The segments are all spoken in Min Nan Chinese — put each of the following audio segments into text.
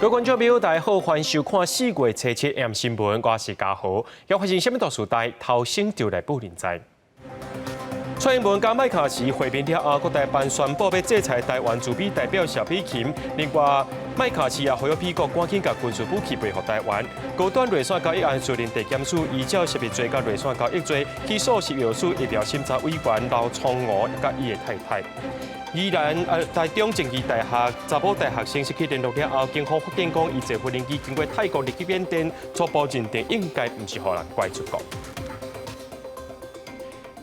各位觀眾朋友，大家好，歡迎收看四月初七暗新聞，我是嘉豪。欲發生啥物大事代，頭先就來報恁知。蔡英文佮麥卡錫會面了後，國台辦宣布欲制裁台灣駐美代表蕭美琴。另外，麥卡錫也呼籲美國趕緊共軍事武器賣予台灣。高端螺旋交易案，士林地檢署依照食物罪佮螺旋交易罪起訴食藥署疫苗審查委員劉聰梧佮伊的太太。宜蘭台中正義大學查某大學生失去聯絡了後，警方發現講伊坐無人機經過泰國入去緬甸，初步認定應該毋是予人拐出國。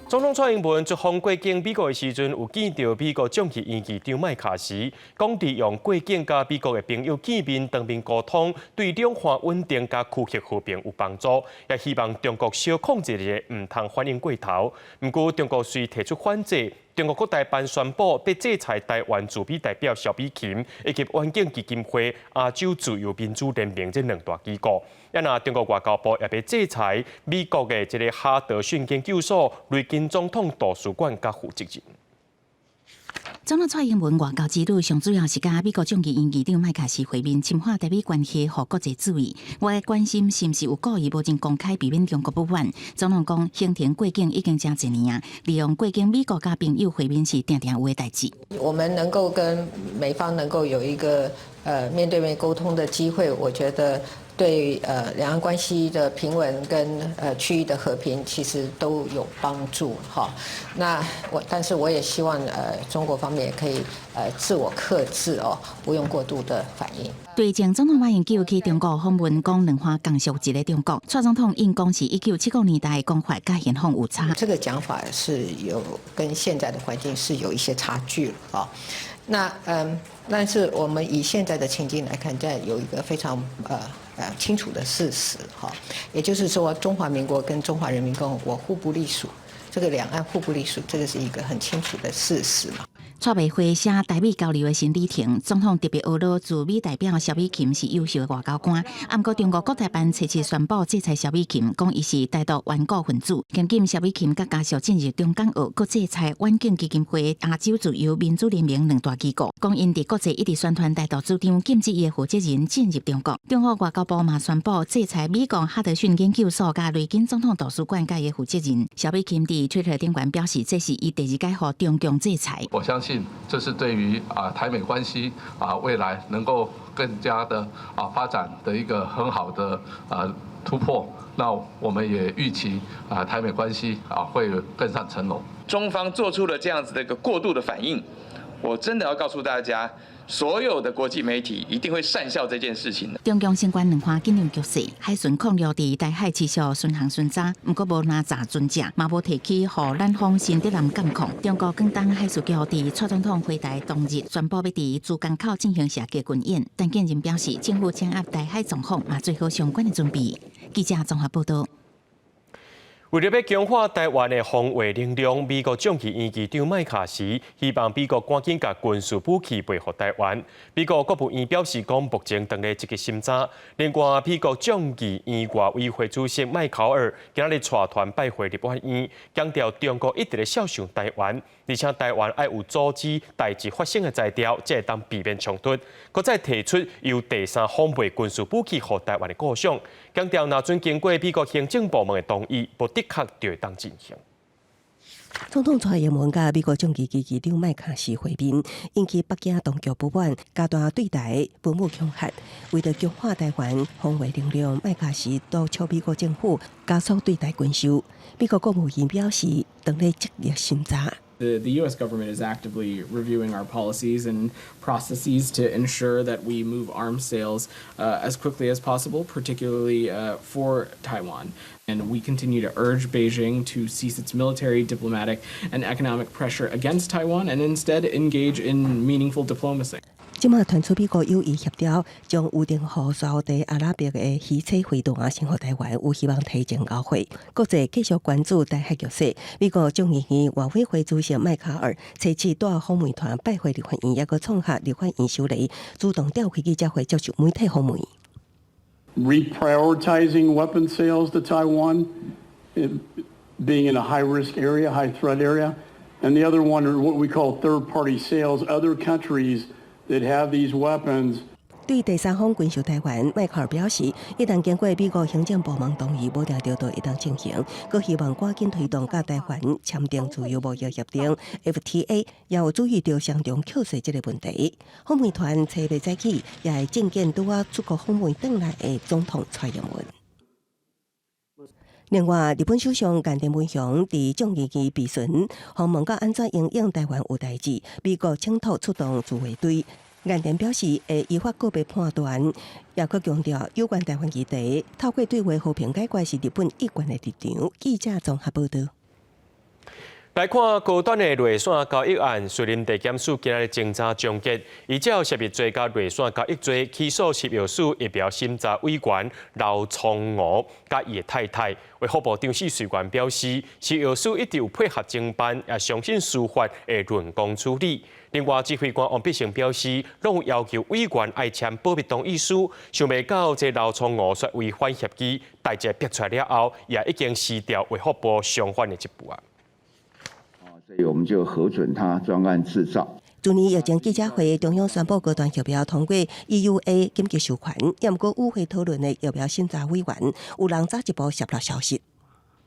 總統蔡英文出訪過境美國的時陣，有見著美國眾議院議長麥卡錫，講利用過境佮美國的朋友見面當面溝通，對兩岸穩定佮區域和平有幫助，也希望中國小控制一下，毋通反應過頭。毋過中國隨提出反制，中國國台辦宣布欲制裁台灣駐美代表蕭美琴，以及遠景基金會、亞洲自由民主聯盟這兩大機構。啊若中國外交部也欲制裁美國的這個哈德遜研究所、雷根總統圖書館佮負責人。總統蔡英文外交之旅上主要是佮美國眾議院議長麥卡錫會面，深化台美關係，予國際注意。外界關心是毋是有故意無真公開避免中國不滿。總統講，行程過境已經誠濟年啊，利用過境美國佮朋友會面是定定有的代誌。我們能夠跟美方能夠有一個面對面溝通的機會，我覺得對兩岸關係的平穩跟區域的和平其實都有幫助哈。那我但是我也希望中國方面也可以自我克制哦，不用過度的反應。對前總統馬英九去中國訪問，講兩岸共屬一個中國。蔡總統應講是1975年代的講法，佮現況有差。這個講法是有跟現在的環境是有一些差距啊。那但是我們以現在的情境來看，這有一個非常清楚的事實哈，也就是說，中華民國跟中華人民共和國互不隸屬，這個兩岸互不隸屬，這個是一個很清楚的事實嘛。蔡麥會寫台美交流的新里程，總統特別呵咾駐美代表蕭美琴是優秀的外交官。毋過中國國台辦初七宣布制裁蕭美琴，講伊是台獨頑固分子。今日蕭美琴佮家屬進入中港澳，閣制裁遠景基金會、亞洲自由民主聯盟兩大機構，講𪜶佇國際一直宣傳台獨主張，禁止伊的負責人進入中國。中國外交部嘛宣布制裁美國哈德遜研究所佮雷根總統圖書館佮伊的負責人。蕭美琴佇推特頂懸表示，這是伊第二擺予中共制裁。我相信這是對於台美關係未來能夠更加的發展的一個很好的突破。那我們也預期台美關係會更上層樓。中方做出了這樣子的一個過度的反應，我真的要告訴大家，所有的國際媒體一定會訕笑這件事情的。中共相關兩岸緊張局勢，海巡控漁佇台海持續巡航巡查，毋過無拿炸船隻，嘛無提起予南方新德蘭監控。中國廣東海事局佇蔡總統回台當日宣布欲佇珠江口進行射擊軍演，陳建仁表示，政府掌握台海狀況，嘛做好相關的準備。記者綜合報道。為著欲強化台灣的防衛能力，美國眾議院議長麥卡錫希望美國趕緊共軍事武器賣予台灣。美國國務院表示講，目前正咧積極審查。另外，美國眾議院外委會主席麥考爾今仔日帶團拜會立法院，強調中國一直咧肖想台灣，而且台灣愛有阻止代誌發生的才調，才會當避免衝突。閣再提出由第三方賣軍事武器予台灣的構想，強調若準經過美國行政部門的同意，無的確就會當進行。總統蔡英文佮美國眾議院議長麥卡錫會面，引起北京當局不滿，加大對台軍武恐嚇。為著強化台灣防衛能力，麥卡錫督促美國政府加速對台軍售。美國國務院表示，正咧積極審查。 The U.S. government is actively reviewing our policies and processes to ensure that we move arms sales as quickly as possible, particularly for Taiwan. And we continue to urge Beijing to cease its military, diplomatic, and economic pressure against Taiwan and instead engage in meaningful diplomacy. 這馬傳出美國有意協調，將預定予沙烏地阿拉伯的魚叉飛彈先予台灣，有希望提前交貨。國際繼續關注台海局勢。美國眾議院外委會主席麥卡爾初七帶訪問團拜會立法院，抑閣創下立法院首例，主動調開記者會接受媒體訪問。 Reprioritizing weapon sales to Taiwan, being in a high-risk area, high-threat area, and the other one are what we call third-party sales, other countries that have these weapons. 對第三方軍售台灣，邁克爾表示，一旦經過美國行政部門同意，無定著就會當進行。閣希望趕緊推動佮台灣簽訂自由貿易協定 FTA，也有注意著雙重課稅這個問題。訪問團初欲早起，也會覲見拄仔出國訪問轉來的總統蔡英文。另外，日本首相岸田文雄佇眾議院備詢，訪問到按怎因應台灣有代誌，美國請託出動自衛隊。岸田表示會依法個別判斷，也閣強調有關台灣議題，透過對話和平解決是日本一貫的立場。記者綜合報道。來看高端的內線交易案，士林地檢署今日偵查終結，依照涉密罪佮內線交易罪起訴食藥署疫苗審查委員劉聰娥佮伊的太太。衛福部長許瑞元表示，食藥署一直有配合偵辦，也相信司法會論公處理。另外，指揮官王必勝表示，攏有要求委員愛簽保密同意書，想袂到這劉聰娥說違反協議，代誌逼出來了後，也已經辭掉衛福部相關的職務啊。所以我們就核准他專案製造。去年疫情記者會，中央宣布高端疫苗通過 EUA 緊急授權，也毋過與會討論的疫苗審查委員，有人早一步洩露消息。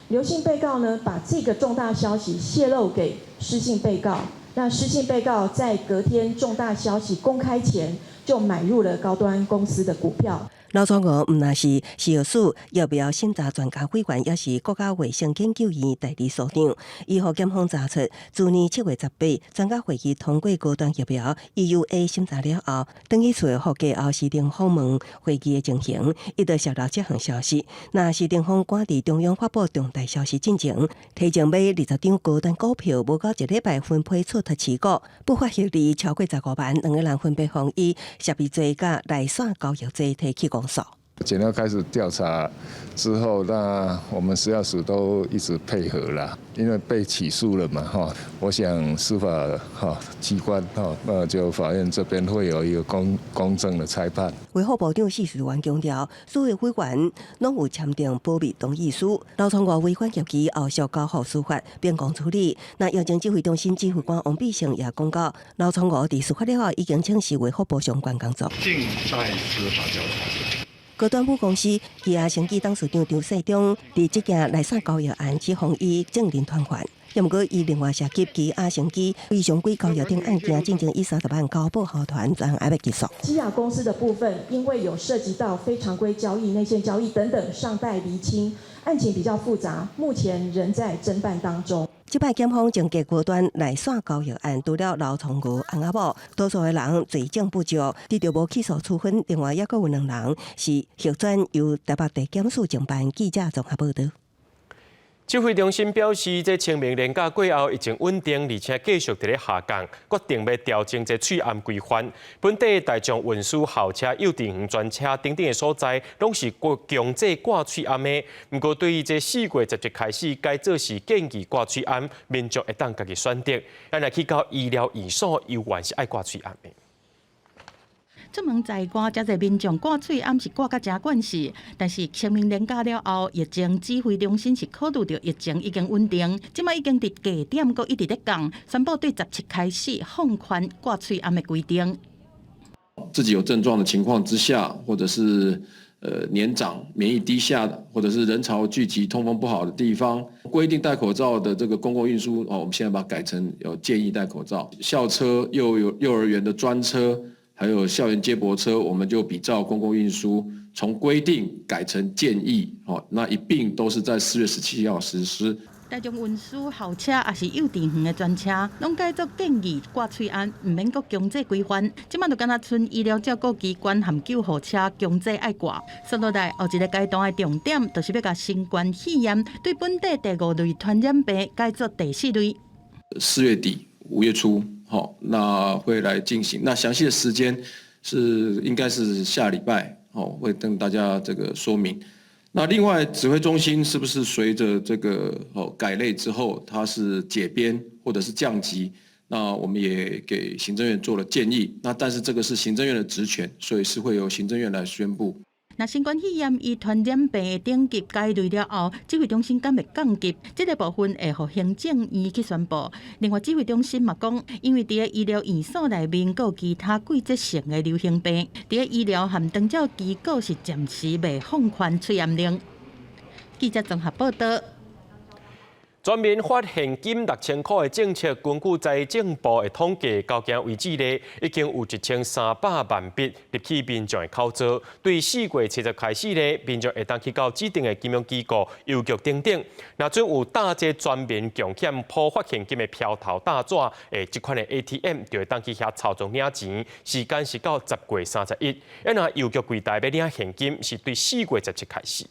劉姓被告呢，把這個重大消息洩露給施姓被告，那施姓被告在隔天重大消息公開前，就買入了高端公司的股票。劉聰娥毋但是食藥署疫苗審查專家委員，也是國家衛生研究院代理所長。伊予檢方查出，去年7月18，專家會議通過高端疫苗 EUA 審查了後，轉去厝予計後施廷訪問會議的情形，伊就洩露這項消息。那施廷鋒趕佇中央發布重大消息進前，提前買20張高端股票，無夠一禮拜分批出脫持股，不法獲利超過15萬，兩个人分別予以涉密罪佮內線交易罪提起公訴。檢調開始調查之後，那我們食藥署都一直配合啦，因為被起訴了嘛，哈，我想司法哈機關哈，那就法院這邊會有一個公正的裁判。衛福部長許瑞元強調，所有委員攏有簽訂保密同意書，劉聰娥違反協議後續交予司法秉公處理。那疫情指揮中心指揮官王必勝也講到，劉聰娥佇事發了後已經請辭衛福部相關工作。靜待司法調查。高端母公司基亞生技董事長張世忠佇這件內線交易案指控伊證人傳喚，也毋過伊另外涉及基亞生技非常規交易等案件，進前以30萬交保護團昨暗欲結束。基亞公司的部分，因為有涉及到非常規交易、內線交易等等，尚待釐清，案情比較複雜，目前仍在偵辦當中。這擺檢方終結高端內線交易案，除了劉聰娥翁仔某，多數的人罪證不足，得著無起訴處分。另外，猶閣有兩人是核准由台北地檢署偵辦。記者綜合報道。指揮中心表示，這清明連假過後，疫情穩定，而且繼續佇咧下降，決定欲調整這喙罨規範。本地大眾運輸校車、幼稚園專車等等的所在，攏是強制掛喙罨的。毋過，對於這4月11開始改做是建議掛喙罨，民眾會當家己選擇。咱來去到醫療院所，猶原是愛掛喙罨的。出門在外，遮濟民眾掛喙罨是掛甲誠慣勢，但是清明連假了後，疫情指揮中心是考慮著疫情已經穩定，這擺已經佇低點，閣一直咧降，宣布對17開始放寬掛喙罨的規定。自己有症狀的情況之下，或者是年長、免疫低下的，或者是人潮聚集、通風不好的地方，規定戴口罩的這個公共運輸哦，我們現在把它改成有建議戴口罩。校車、幼兒園的專車。還有校園接駁車，我們就比照公共運輸，從規定改成建議，哦，那一併都是在4月17號實施。大眾運輸校車抑是幼稚園的專車，攏改做建議掛喙罨，毋免閣強制規範。這擺就敢若賰醫療照顧機關含救護車強制愛掛。紲落來後一个階段的重點，就是欲共新冠肺炎對本地第五類傳染病改做第四類。 4月底5月初。好，那會來進行。那詳細的時間是應該是下禮拜，哦，會跟大家這個說明。那另外，指揮中心是不是隨着這個哦改類之後，它是解編或者是降級？那我們也給行政院做了建議。那但是這個是行政院的職權，所以是會由行政院來宣布。若新冠肺炎依傳染病的等級改類了後，指揮中心敢會降級？這个部分會予行政院去宣布。另外，指揮中心嘛講，因為佇个醫療院所內面，閣有其他季節性的流行病，佇个醫療和長照機構是暫時袂放寬喙罨令。記者綜合報道。全面發現金六千箍的政策，根據財政部的統計，到今為止咧，已經有1300萬筆入去民眾的口座。對4月70開始咧，民眾會當去到指定的金融機構、郵局等等。若準有搭這全民共險普發現金的飄頭大紙的這款的 ATM，就會當去遐操作領錢。時間是到10月31。啊，若郵局櫃台欲領現金，是對4月17開始。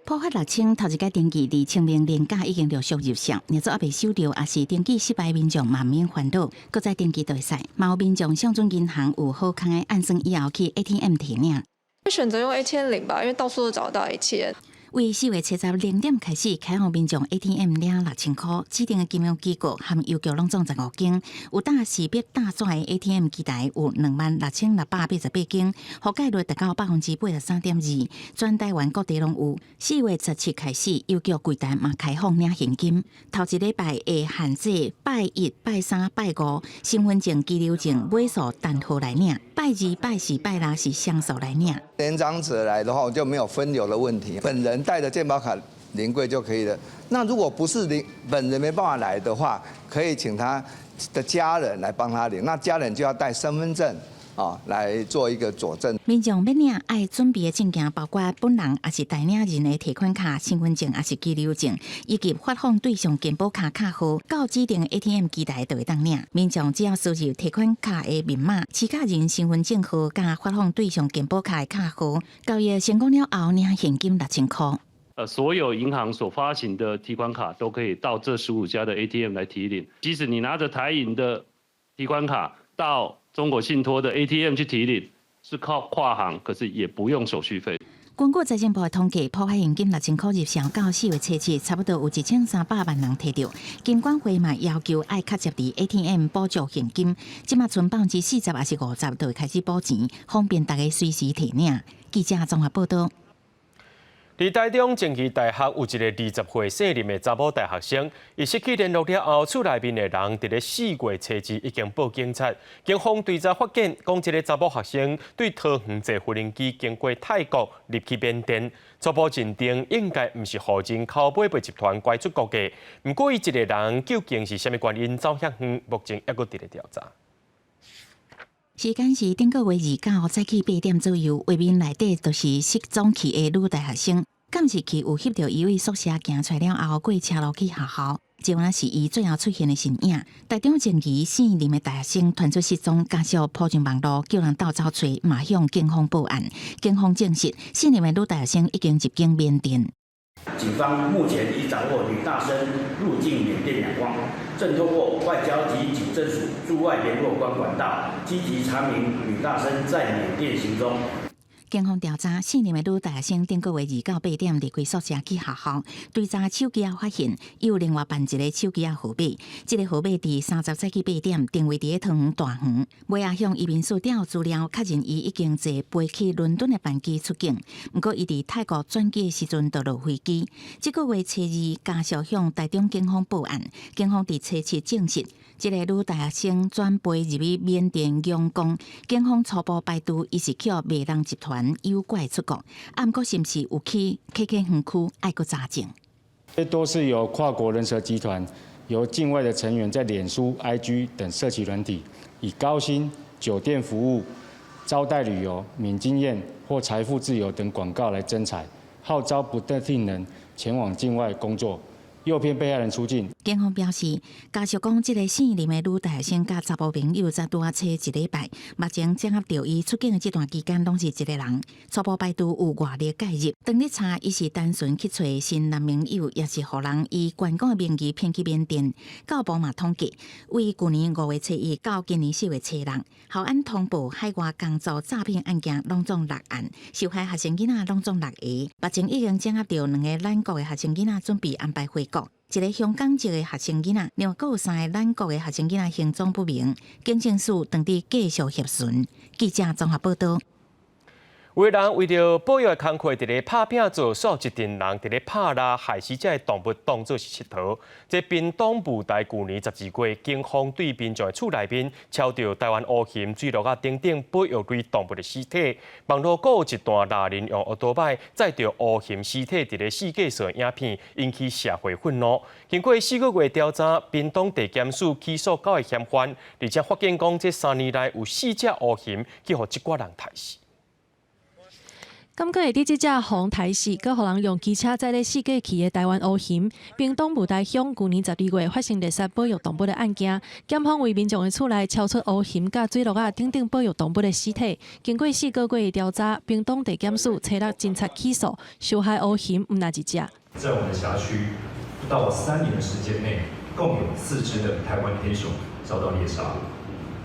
普發六千頭一擺登記，佇清明連假已經陸續入賬，若做猶未收著，抑是登記失敗民眾嘛免煩惱，閣再登記就會使。嘛有民眾上準銀行有好康的按算以後去 ATM 提領。會選擇用 ATM 領吧，因為到處都找得到 ATM。為4月70零點開始開放民眾 ATM 領六千箍，指定的金融機構和郵局攏總15間，有搭識別大紙的 ATM 機台有26,688間，覆蓋率達到83.2%，全台灣各地攏有。4月17開始，郵局櫃台嘛開放領現金，頭一禮拜會限制拜一、拜三、拜五身份證、居留證尾數單號來領，拜二、拜四、拜六是雙數來領。年長者來的話，我就沒有分流的問題，本人帶着健保卡臨櫃就可以了。那如果不是臨本人沒辦法來的話，可以請他的家人來幫他領。那家人就要帶身份證啊來做一個佐證。民眾欲領愛準備的證件包括本人抑是代領人的提款卡、身份證抑是居留證，以及發放對象健保卡卡號，到指定 ATM 機台就會當領。民眾只要輸入提款卡的密碼、持卡人身份證號佮發放對象健保卡的卡號，交易成功了後領現金六千箍。所有銀行所發行的提款卡都可以到這15家的 ATM 來提領。即使你拿着台銀的提款卡到中國信託的 ATM 去提領，是靠跨行，可是也不用手續費。根據財政部的統計，普發現金六千箍入賬到4月7，差不多有1300萬人提著。金管會嘛要求愛較捷佇 ATM 補足現金，這馬賰40%抑是50就會開始補錢，方便大家隨時提領。記者綜合報道。佇台中正義大學有一个20歲姓林的查某大學生，伊失去聯絡了後，厝內面的人佇咧4月初二已經報警察，警方追查發現，講這个查某學生對桃園坐無人機經過泰國入去緬甸，初步認定應該毋是予人口買賣集團拐出國的。毋過伊一个人究竟是啥物原因走遐遠，目前猶閣佇咧調查。時間是頂個月29早起8點左右，畫面內底就是失蹤去的女大學生。監視器有翕著伊對宿舍行出來了後，過車路去學校，這原來是伊最後出現的身影。台中正義姓林的大學生傳出失蹤，家屬鋪上網路叫人鬥走揣，嘛向警方報案。警方證實，姓林的女大學生已經入境緬甸。警方目前已掌握女大生入境緬甸兩方，正透過外交及警政署駐外聯絡官管道，積極查明女大生在緬甸行蹤。警方調查，姓林的女大學生頂個月29 8點離開宿舍去學校，追查手機仔發現，伊有另外辦一个手機仔號碼，這个號碼佇30早起8點定位佇咧桃園大園，尾仔向移民署調資料，確認伊已經坐飛去倫敦的班機出境，毋過伊佇泰國轉機的時陣就落飛機。這個月初二，家屬向台中警方報案，警方佇初七證實，這个女大學生轉飛入去緬甸仰光，警方初步排除伊是予賣人集團誘拐出國，啊，毋過是毋是有去 KK 園區，愛閣查證。這都是由跨國人蛇集團由境外的成員在臉書、IG 等社群軟體，以高薪、酒店服務、招待旅遊、免經驗或財富自由等廣告來徵才，號召不特定人前往境外工作。誘騙被害人出境。警方表示，家屬講，這个姓林的女大學生佮查某朋友才拄仔揣一禮拜，目前掌握著伊出境的這段期間攏是一个人，初步排除有外力介入。當咧查伊是單純去揣新男朋友，抑是予人以觀光的名義騙去緬甸。教育部嘛統計，為舊年5月初一到今年4月初六，校安通報海外工作詐騙案件攏總六案，受害學生囡仔攏總六个，目前已經掌握著兩个咱國的學生囡仔準備安排回國。一个香港籍的學生囡仔，另外閣有三个咱國的學生囡仔行蹤不明，警政署當佇繼續協尋。記者綜合報道。有人為著保育的工課，佇咧拍拚做，煞一陣人佇咧拍獵，害死這个動物當做是𨑨迌。這屏東霧台舊年12月，警方對民眾的厝內面抄著台灣烏熊、水鹿仔等等保育類動物的屍體。網路閣有一段獵人用歐多擺載著烏熊屍體佇咧世界上的影片，引起社會憤怒。經過4個月調查，屏東地檢署起訴九个嫌犯，而且發現講這3年來有四隻烏熊去予這寡人刣死。敢閣會佇這隻予刣死，閣予人用機車載咧四界去的台灣烏熊，屏東霧台鄉舊年12月發生獵殺保育動物的案件，檢方為民眾的厝內抄出烏熊佮水鹿仔等等保育動物的屍體。經過4個月的調查，屏東地檢署初六偵查起訴，受害烏熊毋但一隻。在我們的轄區，不到3年的時間內，共有四隻的台灣黑熊遭到獵殺，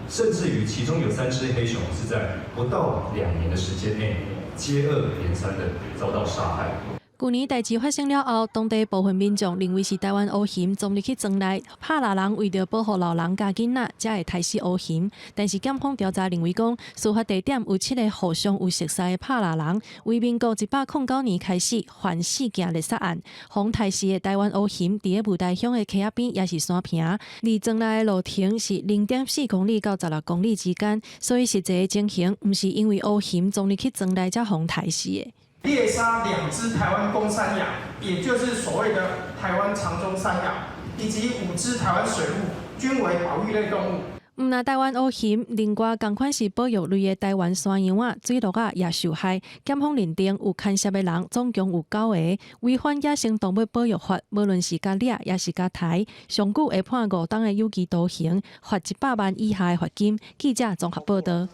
甚至於其中有三隻黑熊是在不到2年的時間內，接二連三的遭到殺害。舊年代誌發生了後，當地部分民眾認為是台灣烏熊鑽入去莊內，拍獵人為著保護老人佮囡仔，才會刣死烏熊。但是檢方調查認為講，事發地點有七个互相有熟似的拍獵人，為民國109年開始犯四件獵殺案，予刣死的台灣烏熊，佇咧霧台鄉的溪仔邊抑是山坪，離莊內的路程是0.4公里到16公里之間，所以實際的情形毋是因為烏熊鑽入去莊內才予刣死的。獵殺兩隻台灣公山羊，也就是所謂的台灣長鬃山羊，以及五隻台灣水鹿，均為保育類動物。毋但台灣烏熊，另外仝款是保育類的台灣山羊仔、水鹿仔也受害。檢方認定有牽涉的人總共有九个，違反野生動物保育法，無論是共掠抑是共刣，上久會判5冬的有期徒刑，罰100萬以下的罰金。記者綜合報道。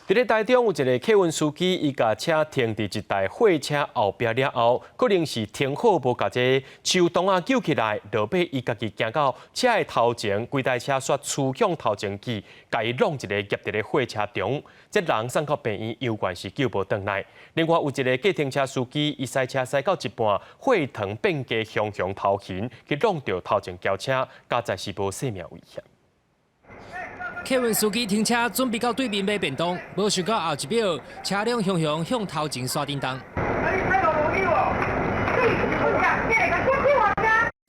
佇咧台中有一个客運司機，伊共車停佇一台貨車後壁了後，可能是停好無共這手擋仔揪起來，落尾伊家己行到車的頭前，規台車煞趨向頭前去，共伊挵一个夾佇咧貨車中，這人送到病院，猶原是救無轉來。另外有一个計程車司機，伊駛車駛到一半，貨棚變加雄雄頭前，去挵著頭前轎車，佳哉是無性命危險。客運司機停車準備到對面買便當，無想到後一秒車輛雄雄向頭前煞叮當。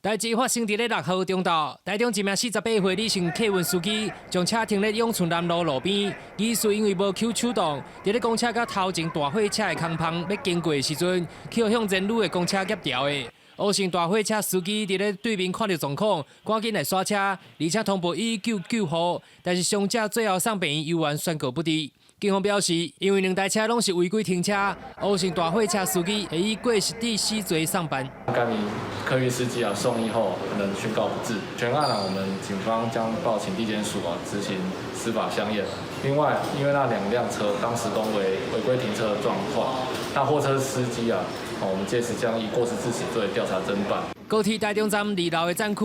代誌發生佇咧6號中晝，台中一名48歲李姓客運司機將車停咧永春南路路邊，疑似因為無抾手擋，佇咧公車佮頭前大貨車的空縫欲經過的時陣，去向前路的公車夾著的。烏姓大貨車司機佇咧對面看著狀況，趕緊來剎車，而且通報已救救護，但是傷者最後送病院，猶原宣告不治。警方表示，因為兩台車攏是違規停車，烏姓大貨車司機會以過失致死罪送辦。該名客運司機啊送醫後仍宣告不治。全案啊，我們警方將報請地檢署啊執行司法相驗。另外，因為那兩輛車當時都為違規停車的狀況，那貨車司機啊，我們屆時將以過失致死罪調查偵辦。高鐵台中站二樓的站區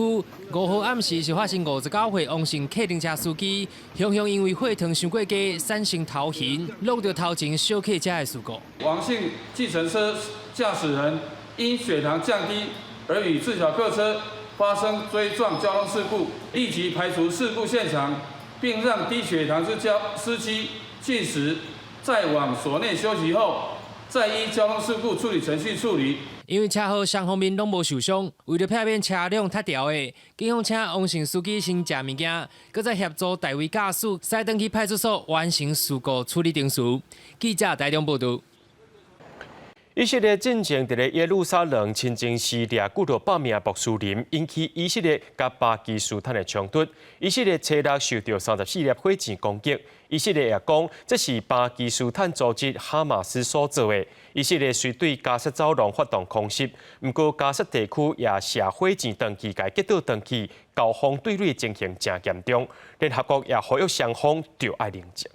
，5號暗時是發生59歲王姓客運車司機，雄雄因為血糖傷過低，產生頭暈，挵著頭前小客車的事故。王姓計程車駕駛人因血糖降低而與自小客車發生追撞交通事故，立即排除事故現場，並讓低血糖之司機進食，再往所內休息後，再依交通事故處理程序處理。因為車禍雙方面攏無受傷，為著避免車輛塌掉的，警方請王姓司機先食物件，閣再協助代為駕駛，駛轉去派出所完成事故處理程序。記者台中報道。以色列進前佇咧耶路撒冷清真寺掠幾若百名穆斯林，引起以色列佮巴基斯坦的衝突。以色列初六受著34粒火箭攻擊，以色列也講這是巴基斯坦組織哈馬斯所做的。以色列雖對加薩走廊發動空襲，毋過加薩地區也射火箭彈去，共擊倒轉去，交鋒對壘情形誠嚴重。聯合國也呼籲雙方著愛冷靜。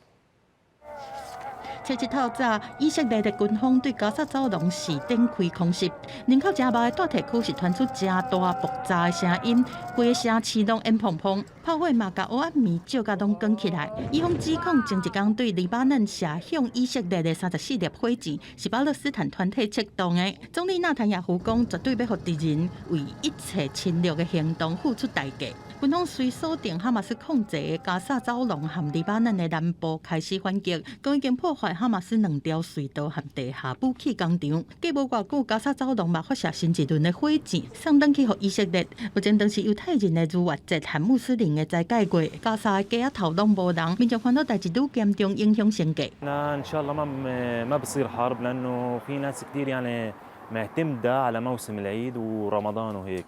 初七透早，以色列的軍方對加薩走廊是展開空襲，人口誠密的大地區是傳出誠大爆炸的聲音，規個城市攏煙蓬蓬，炮火嘛共烏暗暝照甲攏光起來。以方指控前一工對黎巴嫩射向以色列的34粒火箭是巴勒斯坦團體策動的。總理納坦雅胡講，絕對欲予敵人為一切侵略的行動付出代價。軍方隨鎖定哈馬斯控制的加薩走廊和黎巴嫩的南部開始反擊，講已經破壞哈馬斯兩條隧道和地下武器工廠。過無偌久，加沙走廊嘛發射新一輪的火箭，送轉去予以色列。目前當時猶太人的逾越節和穆斯林的齋戒月，加沙的街仔頭攏無人，民眾煩惱代誌愈嚴重，影響生計。 إن شاء الله ما بصير حرب لأنه في ناس كثير يعني معتمدة على موسم العيد ورمضان وهيك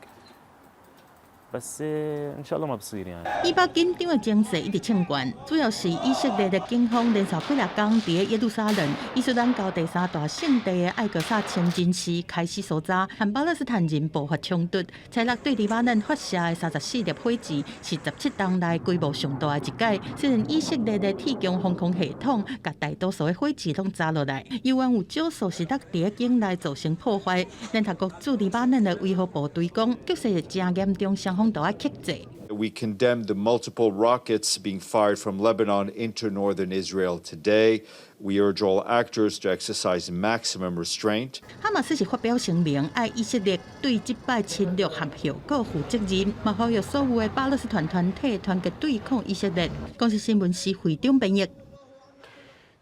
بس إن شاء الله ما بصير يعني。以巴緊張的情勢一直衝懸，主要是以色列的警方連續幾若工佇耶路撒冷、伊斯蘭教第三大聖地的艾格薩清真寺開始搜查，和巴勒斯坦人爆發衝突。初六對黎巴嫩發射的34粒火箭是17冬來規模上大的一擺。雖然以色列的鐵穹防空系統共大多數的火箭攏砸落來，猶原有少數是落佇境內造成破壞。聯合國駐黎巴嫩的維和部隊講，局勢誠嚴重，雙方都愛克制。 We condemn the multiple rockets being fired from Lebanon into northern Israel today. We urge all actors to exercise maximum restraint. 哈馬斯是發表聲明，愛以色列對這擺侵略和後果負責任，嘛呼籲所有的巴勒斯坦團體團結對抗以色列。公視新聞是會長編譯。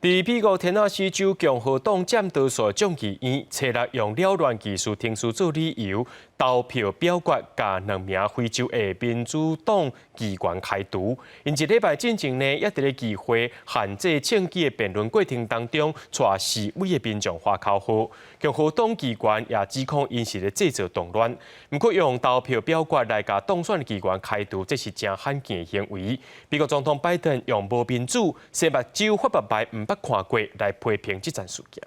佇美國田納西州共和黨佔多數眾議院，初六用擾亂技術程序做理由，投票表決，共兩名非州的民主黨議員開除。𪜶一禮拜進前呢，也佇咧議會限制槍支的辯論過程當中，帶示威的民眾喊口號。共和黨議員也指控𪜶是咧製造動亂。毋過用投票表決來共當選的議員開除，這是誠罕見的行為。美國總統拜登用無民主、生目睭發目眉毋捌看過來批評這樁事件。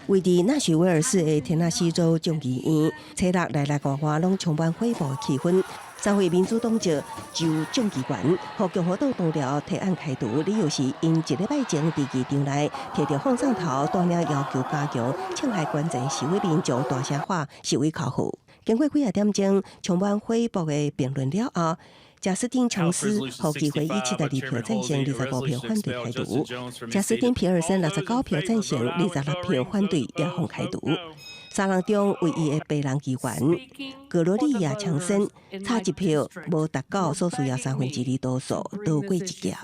位佇納許維爾市的田納西州眾議院，初六內內外外攏充滿火爆氣氛。三位民主黨籍州眾議員予共和黨同僚提案開除，理由是𪜶一禮拜前佇議場內提著放送頭，帶領要求加強槍械管制示威民眾大聲喊示威口號。經過幾仔點鐘充滿火爆的辯論了後，賈斯汀·瓊斯予議會以72票贊成，25票反對開除；賈斯汀·皮爾森69票贊成，26票反對，也予開除。三人中唯一的白人議員格羅利亞·強森差一票無達到所需要2/3多數，逃過一劫。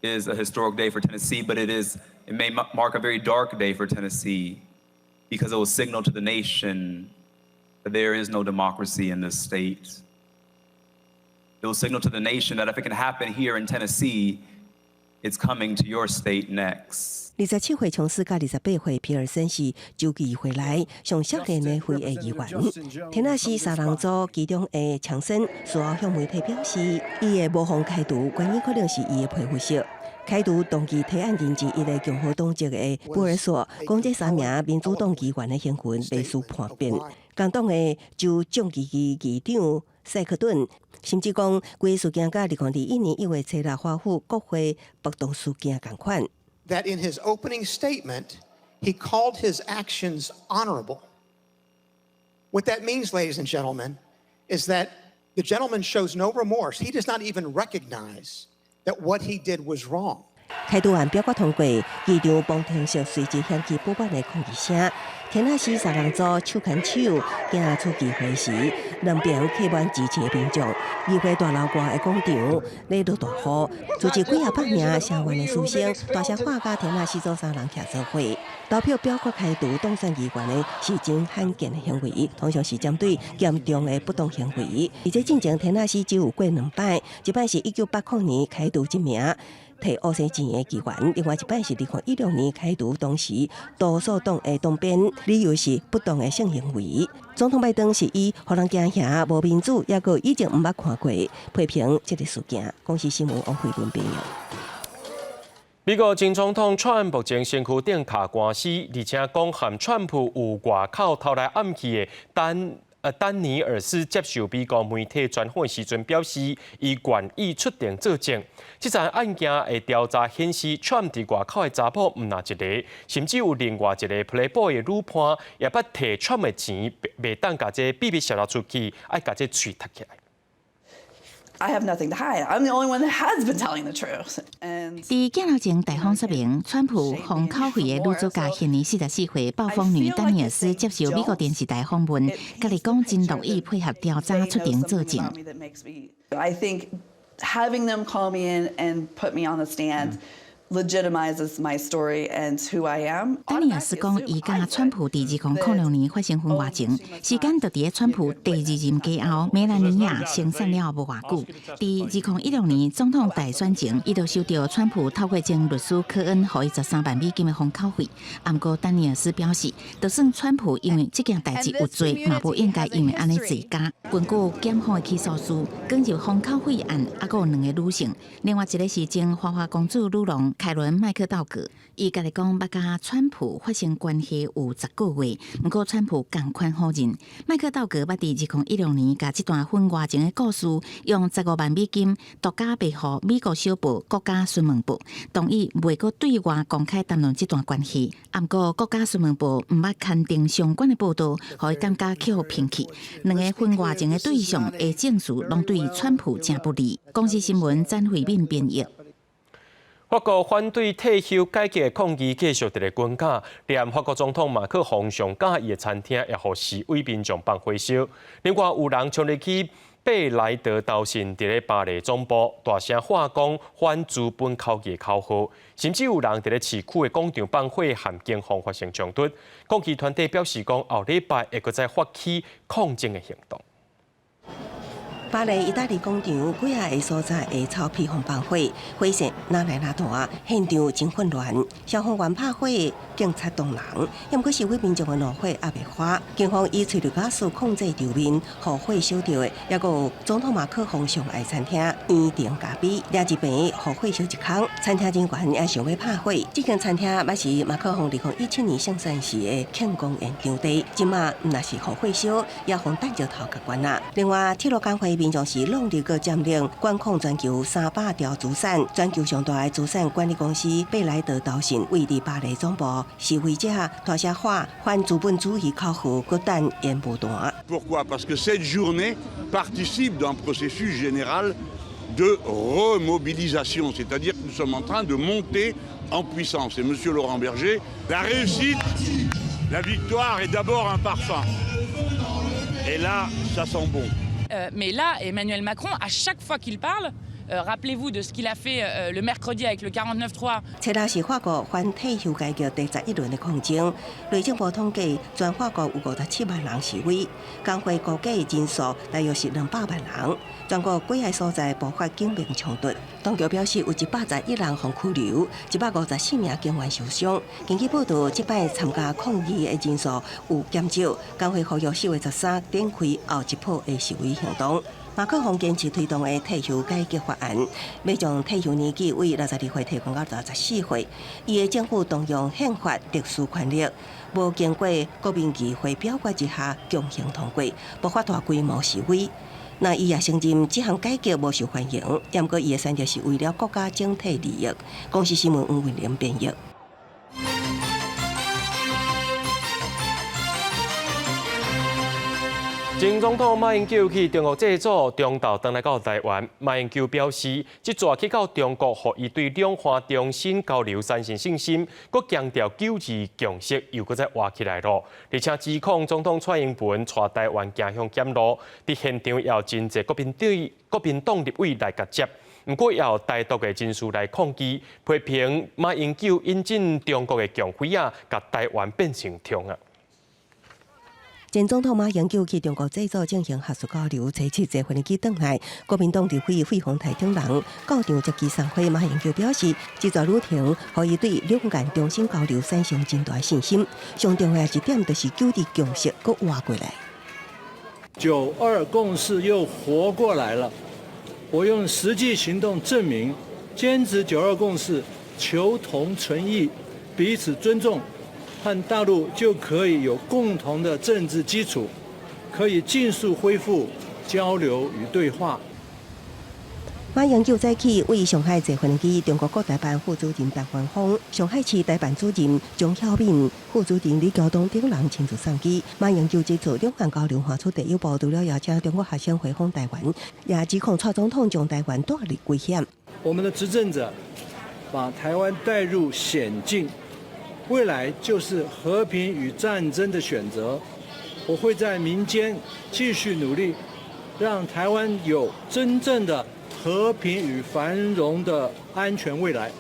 Is a historic day for Tennessee, but it may mark a very dark day for Tennessee because it will signal to the nation that there is no democracy in this state. It will signal to the nation that if it can happen here in Tennessee, it's coming to your state next. 27歲瓊斯佮28歲皮爾森是州議會內上少年的非裔議員。田納西三人組其中的強森事後向媒體表示，伊會無予開除，原因可能是伊的皮膚色。開除動議提案人之一的共和黨籍的布爾索講，這三名民主黨議員的行為袂輸叛變。共黨的州眾議院議長塞克頓甚至講，規事件佮2021年1月初六華府國會暴動事件仝款。 That in his opening statement, he called his actions honorable. What that means, ladies and gentlemen, is that the gentleman shows no remorse. He does not even recognize that what he did was wrong. 開除案表決通過，議場旁聽席隨即響起不滿的抗議聲。田納西三人組手牽手行出議會時，兩邊客滿支持的民眾。議會大樓外的廣場咧落大雨，組織幾仔百名聲援的師生，大聲喊共田納西州三人徛做伙。投票表決開除當選議員的是真罕見的行為，通常是針對嚴重的不當行為。而且進前田納西只有過兩擺，一擺是1980年開除一名提烏生錢的議員，另外一擺是2016年開除當時多數黨的黨鞭，理由是不當的性行為。總統拜登是以予人驚嚇、無民主，抑閣以前毋捌看過，批評這個事件。公視新聞王慧文編譯。美國前總統川普前身軀頂敲官司，而且講和川普有外口偷來暗去的丹尼爾斯接受美國媒體專訪時陣表示，伊願意出庭作證。這樁案件的調查顯示，川普佇外口的查某毋但一个，甚至有另外一个 Playboy 的女伴，也捌提川普的錢，袂當共這秘密洩露出去，愛共這喙窒起來。 I have nothing to hide. I'm the only one that has been telling the truth. And 佇鏡頭前大方說明，川普封口費的女主角現年44歲暴風女丹尼爾斯接受美國電視台訪問，家己講真樂意配合調查出庭作證。 I think having them call me in and put me on the stand Legitimizes my story and who I am. 丹尼爾斯講，伊佮川普佇2006年發生婚外情，時間就佇咧川普第二任家後，梅蘭妮亞生產了無偌久。佇2016年總統大選前，伊就收著川普透過前律師科恩予伊13萬美金的封口費。毋過丹尼爾斯表示，就算川普因為這件代誌有罪，嘛無應該因為按呢坐監。根據檢方的起訴書，捲入封口費案，猶閣有兩个女性，另外一个是前花花公子女郎凱倫麥克道格，伊家己講捌佮川普發生關係有10個月，毋過川普仝款否認。麥克道格捌佇2016年，共這段婚外情的故事，用15萬美金獨家賣予美國小報《國家詢問報》，同意袂閣對外公開談論這段關係。毋過國家詢問報毋捌刊登相關的報道，予伊感覺予拋棄。兩个婚外情的對象的證詞，攏對川普誠不利。公視新聞詹慧敏編譯。法國反對退休改革的抗議繼續佇咧滾架，連法國總統馬克宏上佮意的餐廳也予示威民眾放火燒。另外有人衝入去貝萊德投信佇咧巴黎總部，大聲喊講反資本口義的口號，甚至有人佇咧市區的廣場放火，和警方發生衝突。抗議團體表示講，後禮拜會閣再發起抗爭的行動。巴黎意大利廣場幾仔个所在的草皮予放火，火勢愈來愈大，現場真混亂。消防員拍火，警察擋人，毋過示威民眾的怒火猶未化。警方以催淚瓦斯控制場面，予火燒著的，猶閣有總統馬克宏上愛餐廳園庭咖啡，掠一邊予火燒一空。餐廳人員也想欲拍火。這間餐廳捌是馬克宏2017年勝選時的慶功宴場地，這馬毋但是予火燒，也予彈石頭共關啊。另外，鐵路工會民眾是挵入閣佔領管控全球300條資產，全球上大的資產管理公司貝萊德投信位佇巴黎總部，示威者大聲喊反資本主義口號，閣等煙霧彈。 Pourquoi? Parce que cette journée participe d'un processus général de remobilisation, c'est-à-dire que nous sommes en train de monter en puissance. Et Monsieur Laurent Berger, la réussite, la victoire est d'abord un parfum. Et là, ça sent bon. Mais là, Emmanuel Macron, à chaque fois qu'il parle, rappelez-vous de ce qu'il a fait le mercredi avec le 49-3. 這若是法國反退休改革第11輪的抗爭。內政部統計，全法國有57萬人示威，工會估計人數大約是200萬人。全國幾个所在爆發警民衝突，當局表示有111人予拘留，154名警員受傷。根據報道，這擺參加抗議的人數有減少。工會呼籲4月13展開後一波的示威行動。馬克宏堅持推動的退休改革法案，欲將退休年紀為62歲提懸到64歲。伊的政府動用憲法特殊權力，無經過國民議會表決之下強行通過，爆發大規模示威。那伊也承認這項改革無受歡迎，毋過伊的選擇是為了國家整體利益。公視新聞黃慧玲編譯。前總統馬英九去中國祭祖，中晝轉來到台灣。馬英九表示，這逝去到中國，予伊對兩岸重新交流產生信心，閣強調九二共識又閣再活起來囉。而且指控總統蔡英文帶台灣走向險路，佇現場也有真濟國民黨國民黨立委來共接，毋過也有台獨的人士來抗議，批評馬英九引進中國的共匪仔，共台灣變成中仔。前總統馬英九去中國祭祖進行學術交流，初七坐飛機轉來，國民黨立委費鴻泰等人到場接機送花。馬英九表示，這逝旅程予伊對兩岸重新交流產生真大信心。上重要一點就是九二共識閣活過來。九二共識又活過來了，我用實際行動證明，堅持九二共識，求同存異，彼此尊重。和大陸就可以有共同的政治基礎，可以盡速恢復交流與對話。馬英九早起為上海坐飛機，中國國台辦副主任陳雲峰、上海市台辦主任張曉敏、副主任李橋東等人親自送機。馬英九指出，兩岸交流邁出第一步，除了邀請中國學生回訪台灣，也指控蔡總統將台灣帶入危險。我們的執政者把台灣帶入險境。未來就是和平與戰爭的選擇。我會在民間繼續努力，讓台灣有真正的和平與繁榮的安全未來。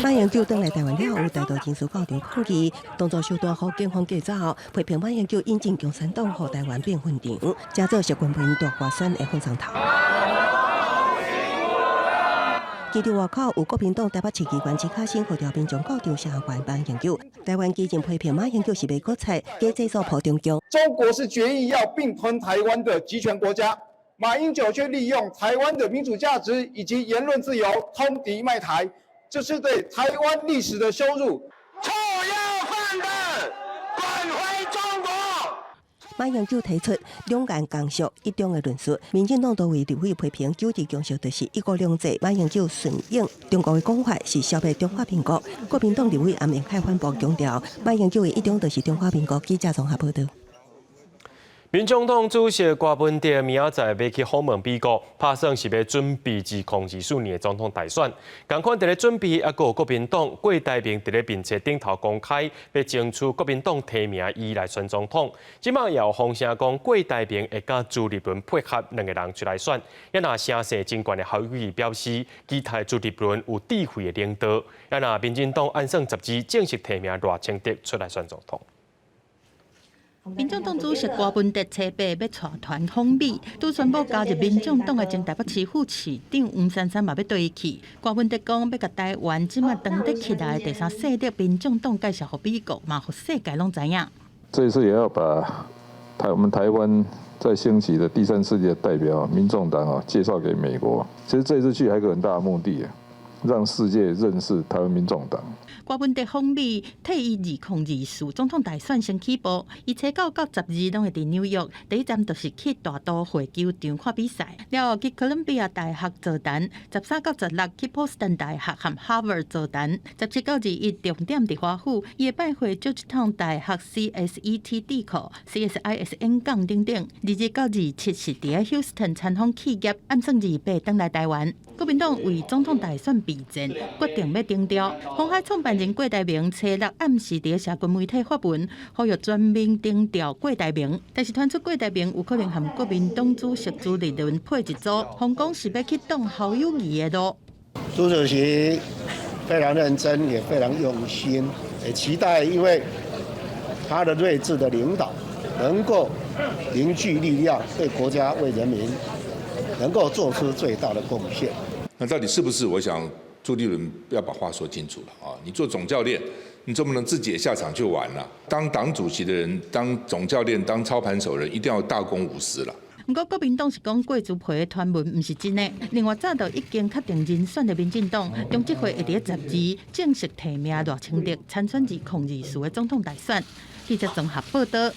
馬英九轉來台灣了後，有台獨人士到場抗議，動作受大予警方架走，批評馬英九引進共產黨，予台灣變墳場，成做習近平大外宣的風箏頭。機場外口有國民黨台北市議員陳可辛號召民眾到場聲援馬英九。台灣基進批評馬英九是賣國賊，假製造破中共。中國是決意要併吞台灣的極權國家，馬英九卻利用台灣的民主價值以及言論自由通敵賣台，這是對台灣歷史的羞辱。臭要飯的，滾回中國！馬英九提出兩岸共識一中的論述，民進黨多位立委批評九二共識就是一國兩制，馬英九順應中國的講法是消滅中華民國。國民黨立委顏明凱反駁強調，馬英九的一中就是中華民國。記者綜合報道。民眾黨主席郭文哲明仔載欲去訪問美國，拍算是欲準備2024年的總統大選。仝款佇咧準備，猶閣有國民黨郭台銘佇咧面冊頂頭公開，欲爭取國民黨提名伊來選總統。這馬也有風聲講郭台銘會佮朱立倫配合兩個人出來選。也若聲勢真懸的侯友宜表示，期待朱立倫有智慧的領導。也若民進黨按算12正式提名賴清德出來選總統。民眾黨主席郭文哲初八欲帶團訪美，拄宣布加入民眾黨的前台北市副市長黃珊珊嘛欲綴伊去。郭文哲講欲共台灣這馬當得起來的第三勢力民眾黨介紹予美國，嘛予世界攏知影。這次也要把我們台灣在興起的第三世界代表民眾黨啊介紹給美國。其實這次去還有個很大的目的，讓世界認識台灣民眾黨。郭文哲訪美，替伊2024總統大選先起步。伊初九到12攏會佇紐約，第一站就是去大都會球場看比賽，了後去哥倫比亞大學座談，13到16去波士頓大學和哈佛座談，17到21重點佇華府，伊會拜會 Georgetown 大學 CSET 智庫、CSIS 演講等等。22到27是佇個休斯頓參訪企業，按算28轉來台灣。國民黨為總統大選備戰，決定欲徵調。鴻海創辦人郭台銘初六暗時佇社群媒體發文，呼籲全民徵調郭台銘。但是傳出郭台銘有可能和國民黨主席朱立倫配一組，風講是欲去擋侯友宜的路。朱主席非常認真，也非常用心，也期待因為他的睿智的領導，能夠凝聚力量，為國家、為人民，能夠做出最大的貢獻。那到底是不是？我想朱立倫要把話說清楚了啊！你做總教練，你總不能自己也下場去玩了。當黨主席的人，當總教練、當操盤手人，一定要大公無私了。毋過國民黨是講郭朱培的傳聞毋是真的。另外，早就已經確定人選的民進黨，中執會會佇12正式提名賴清德參選2024的總統大選。記者綜合報道。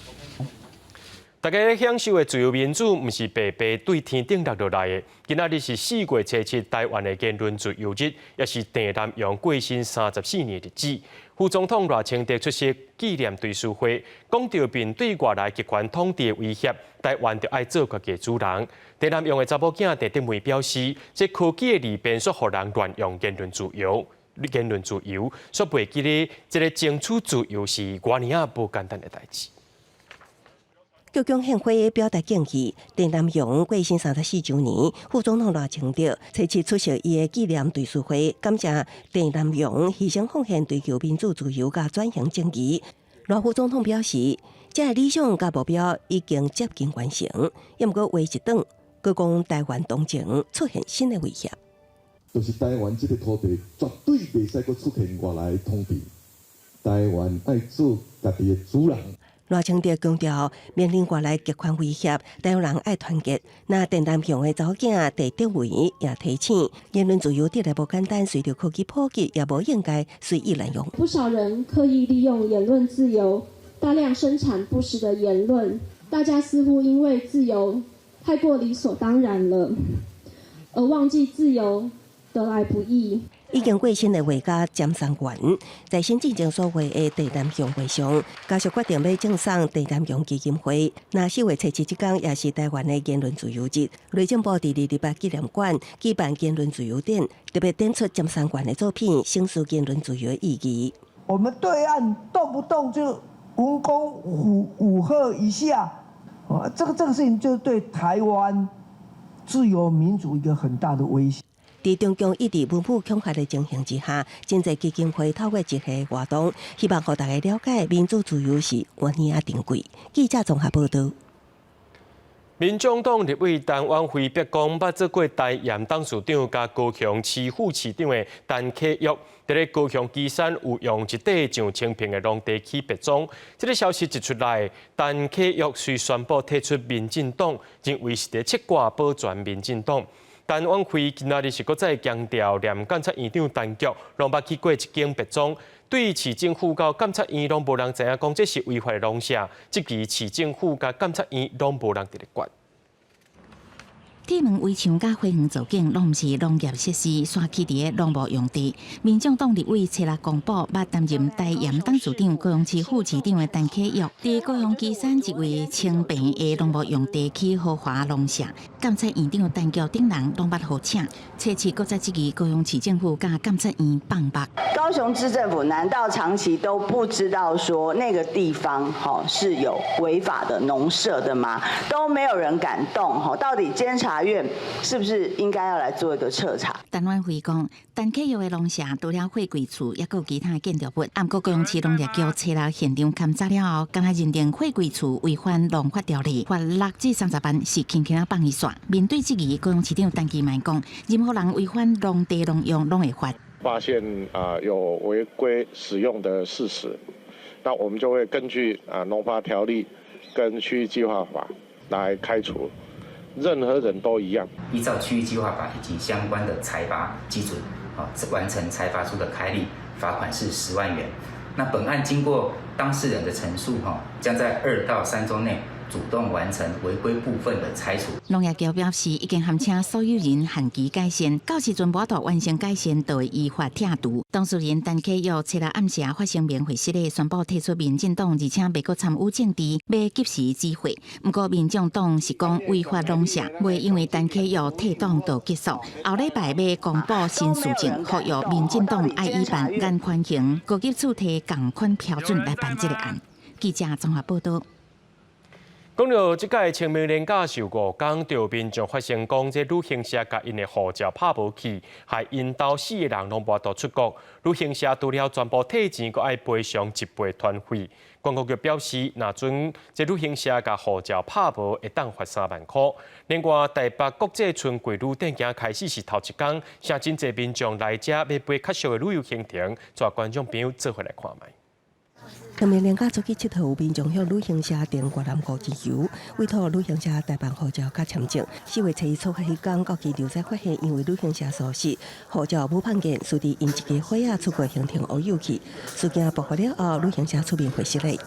大家享受的自由民主，毋是白白對天頂落落來的。今仔日是4月初7，台灣的言論自由日，也是鄭南榕過身34年日子。副總統賴清德出席紀念追思會，講著面對外來極權統治的威脅，台灣著愛做家己的主人。鄭南榕的查某囝鄭德梅表示，這科技的利便，煞予人亂用言論自由，言論自由，煞袂記得這個爭取自由是偌爾仔無簡單的代誌。鞠躬獻花表達敬意。鄭南榕過身34週年，副總統賴清德初七出席伊的紀念追思會，感謝鄭南榕犧牲奉獻追求民主自由佮轉型正義。賴副總統表示，這个理想佮目標已經接近完成，也毋過話一轉，閣講台灣當前出現新的威脅。就是台灣這个土地絕對袂使閣出現外來的統治，台灣愛做家己的主人。賴清德強調，面臨外來極權威脅，台灣人愛團結。那鄭南榕的查某囝鄭德梅也提醒，言論自由得來無簡單，隨著科技普及，也無應該隨意濫用。不少人刻意利用言論自由，大量生產不實的言論，大家似乎因為自由太過理所當然了，而忘記自由得來不易。已經過身的畫家詹松元，在新進前所畫的鄭南榕畫像，家屬決定欲贈送鄭南榕基金會。那4月初7這工，也是台灣的言論自由日。內政部佇228紀念館舉辦言論自由展，特別展出詹松元的作品，顯示言論自由的意義。我們對岸動不動就文攻武嚇一下，這個事情就對台灣自由民主一個很大的威脅。佇中共一直文武恐嚇的情形之下，真濟基金會透過這個活動，希望予大家了解民主自由是偌爾仔珍貴。記者綜合報道。民眾黨立委陳婉慧逼講，捌做過台鹽董事長佮高雄市副市長的陳啟岳，佇咧高雄旗山有用一塊上千坪的農地起別莊。這个消息一出來，陳啟岳遂宣布退出民進黨，認為是佇切割保全民進黨。陳婉慧今仔日是閣再強調，連監察院長陳菊攏捌去過這間別莊，對市政府佮監察院攏無人知影講這是違法的農舍，質疑市政府佮監察院攏無人佇咧管。鐵門圍牆佮花園造景，攏毋是農業設施，煞起佇咧農務用地。民眾黨立委初六公布，捌擔任台鹽董事長、高雄市副市長的陳啟岳，佇高雄旗山一位千坪的農務用地起豪華農舍，監察院長陳菊等人攏捌予請，初七閣再質疑高雄市政府佮監察院放目。高雄市政府難道長期都不知道說那個地方吼是有違法的農舍的嗎？都沒有人敢動吼，到底監察院是不是應該要來做一個徹查？陳婉慧講，陳啟岳的農舍除了貨櫃厝，抑閣有其他建築物。毋過高雄市農業局初六現場勘查了後，敢若認定貨櫃厝違反農法條例，罰6至30萬，是輕輕仔放伊煞。面對質疑，高雄市長陳其邁講，任何人違反農地農用，攏會罰。發現啊有違規使用的事實，那我們就會根據啊農發條例跟區域計劃法來開除。任何人都一樣。依照區域計劃法以及相關的裁罰基準，完成裁罰書的開立，罰款是10萬元。那本案經過當事人的陳述，將在2到3週內主動完成違規部分的拆除。農業局表示，已經函請所有人限期改善，到時陣無法度完成改善，就會依法拆除。當事人陳啟岳初六暗時發聲明回釋咧，宣布退出民進黨，而且袂閣參與政治，欲及時止血。毋過民眾黨是講違法農舍，袂因為陳啟岳退黨就結束。後禮拜欲公布新事證，呼籲民進黨愛以辦嚴寬刑，高級處提仝款標準來辦這個案。記者綜合報道。講到這屆清明連假首五工，就民眾發生講，這旅行社共𪜶的護照拍無去，害𪜶兜四个人攏無法度出國。旅行社除了全部退錢，閣愛賠償一倍團費。觀光局表示，若準這旅行社共護照拍無，會當罰3萬箍。另外，台北國際春季旅展今開始是頭一工，誠真濟民眾來遮欲買較俗的旅遊行程，帶觀眾朋友做伙來看覓。清明連假出去𨑨迌，有民眾向旅行社訂越南五日遊，委託旅行社代辦護照佮簽證。4月初一出發彼工，到機場才發現，因為旅行社疏失，護照無放見，使得𪜶一家伙仔出國行程烏有去。事件爆發了後，旅行社出面回釋咧。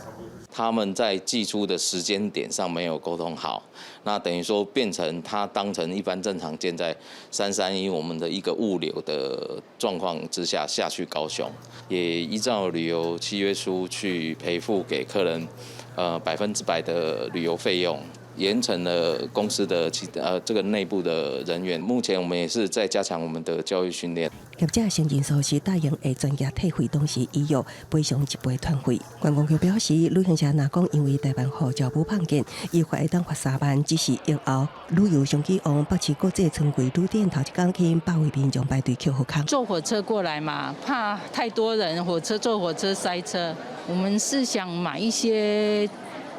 他們在寄出的時間點上沒有溝通好，那等於說變成他當成一般正常件在331我們的一個物流的狀況之下下去高雄，也依照旅遊契約書去賠付給客人，100%的旅遊費用。嚴懲了公司的其這個內部的人員，目前我們也是在加強我們的教育訓練。業者承認疏失，答應會全額退費，同時依約賠償一倍團費。觀光局表示，旅行社若講因為代辦護照無放見，依法會當罰三萬，只是疫後旅遊商機旺，北市國際春季旅展頭一工吸引百位民眾排隊抾號空。坐火車過來嘛，怕太多人，火車坐火車塞車。我們是想買一些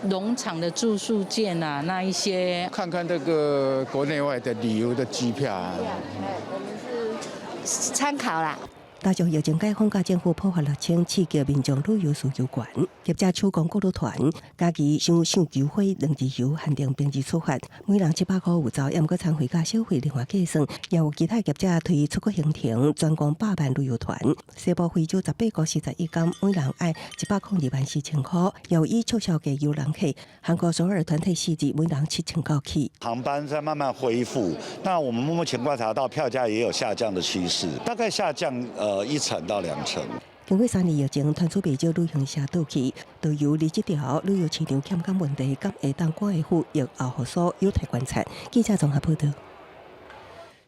農場的住宿券啊，那一些看看這個國內外的旅遊的機票啊。我們是參考啦。加上疫情解封，佮政府普發6000，刺激民眾旅遊需求懸。業者首攻國旅團，家己想繡球花兩日遊，限定平日出發，每人700箍有找，猶毋過餐費佮小費另外計算。也有其他業者推出國行程，專攻100萬旅遊團。西部非洲18箍41工，每人愛102萬4千箍。又以促銷價誘人客，韓國首爾團體4日，每人7000九起。航班在慢慢恢復，那我們目前觀察到票價也有下降的趨勢，大概下降1成到2成。經過3年疫情，傳出袂少旅行社倒去，導遊離職潮，旅遊市場欠工問題，敢會當趕會赴疫後復甦，有待觀察。記者綜合報道。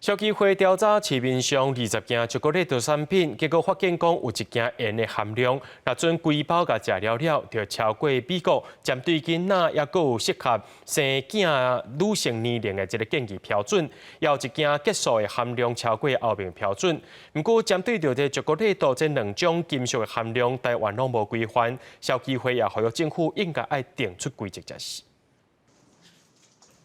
消基會調查市面上20件朱古力的產品，結果發現講有一件鹽的含量，若準規包共食了了，就超過美國針對囡仔抑閣有適合生囝女性年齡的這个建議標準，也有一件激素的含量超過歐盟標準。毋過針對著這朱古力豆這兩種金屬的含量，台灣攏無規範，消基會也呼籲政府應該愛定出規則才是。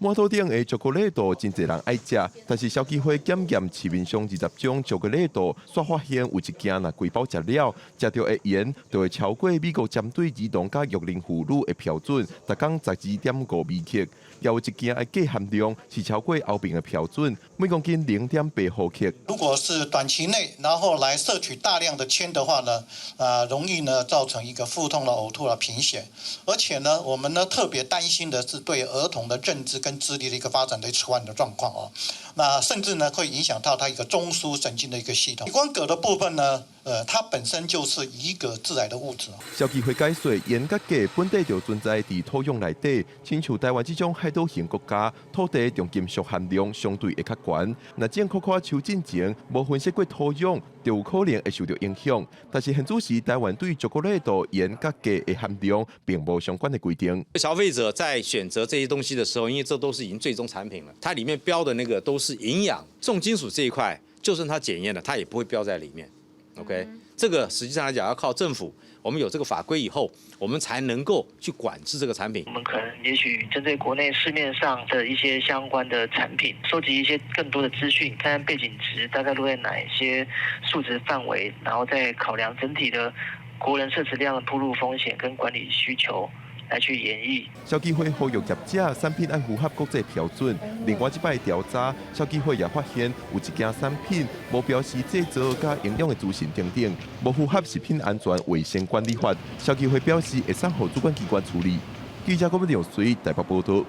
滿桌頂的朱古力豆真濟人愛食，但是消基會檢驗市面上20種朱古力豆，煞發現有一件若規包食了，食著的鹽就會超過美國針對兒童佮育齡婦女的標準，逐工12.5微克。也有一件的鉀含量是超過歐盟的標準，每公斤0.8毫克。如果是短期內，然後來攝取大量的鉛的話呢，容易呢造成一個腹痛啦、嘔吐啦、貧血，而且呢，我們呢特別擔心的是對兒童的認知跟智力的一個發展的遲緩的狀況哦，那甚至呢會影響到他一個中樞神經的一個系統。關鉻的部分呢，它本身就是一個致癌的物質。消基會解說，鹽佮鉀本底就存在佇土壤內底，親像台灣這種海島型國家，土地重金屬含量相對會較懸。若種可可樹進前無分析過土壤，就有可能會受著影響。但是現此時，台灣對朱古力豆鹽佮鉀的含量並無相關的規定。消費者在選擇這些東西的時候，因為這都是已經最終產品了，它裡面標的那個都是營養重金屬這一塊，就算它檢驗了，它也不會標在裡面。OK，這個實際上來講要靠政府，我們有這個法規以後，我們才能夠去管制這個產品。我們可能也許針對國內市面上的一些相關的產品，收集一些更多的資訊，看看背景值大概落在哪一些數值範圍，然後再考量整體的國人攝取量的暴露風險跟管理需求。來去研議。消基會呼籲業者產品愛符合國際標準。另外，這擺調查，消基會也發現有一件產品無標示製造佮營養的資訊等等，無符合食品安全衛生管理法。消基會表示會送予主管機關處理。記者郭文水台北報導。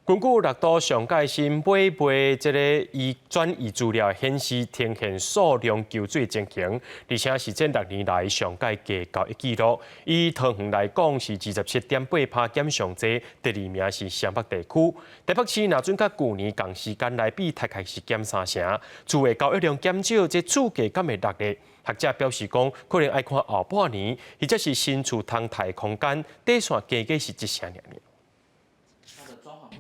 根據綠島上蓋新買賣這个移轉移資料顯示，呈現數量求水情形，而且是這6年來上蓋低高的紀錄。以桃園來講是27.8%減上濟，第二名是雙北地區。台北市若準佮舊年仝時間來比，大概是減3成。厝的交易量減少，這厝價敢會落咧？學者表示講，可能愛看後半年，或者是新厝通貸空間底線加價是1成爾爾。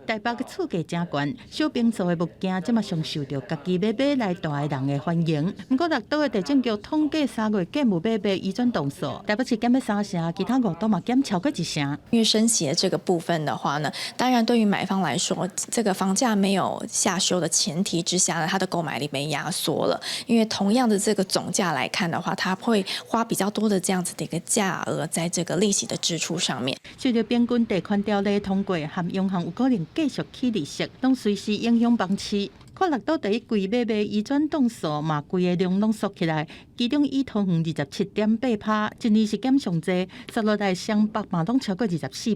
台北的厝價誠懸，小平數的物件這馬上受著家己欲買來蹛的人的歡迎。毋過綠島的地政局統計3月建物買賣移轉棟數，台北市減欲3成，其他五都嘛減超過1成。因為升息的這個部分的話呢，當然對於買方來說，這個房價沒有下修的前提之下呢，他的購買力被壓縮了。因為同樣的這個總價來看的話，他會花比較多的這樣子的一個價額在這個利息的支出上面。隨著平均地權條例通過，和央行有可能繼續起利息，攏隨時影響房市。看綠島第一季買賣移轉棟數嘛，規个量攏縮起來，其中以桃園27.8%，一年是減上濟，煞落來雙北嘛攏超過24%。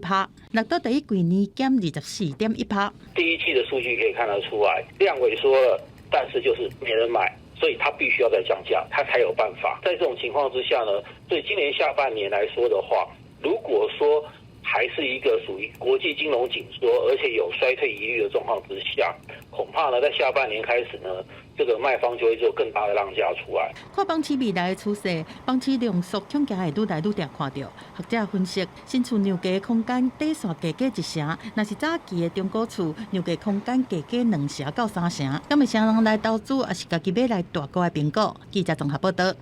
綠島第一季年減24.1%。第一季的數據可以看得出來，量萎縮了，但是就是沒人買，所以它必須要再降價，它才有辦法。在這種情況之下呢，對今年下半年來說的話，如果說還是一個屬於國際金融緊縮，而且有衰退疑慮的狀況之下，恐怕呢，在下半年開始呢，這個賣方就會做更大的讓價出來。看房市未來的趨勢，房市量縮恐驚會愈來愈定看著。學者分析，新厝讓價空間底線加價1成，若是早期的中古厝讓價空間加價2成到3成，敢會啥人來投資，抑是家己買來蹛閣來評估？記者綜合報導。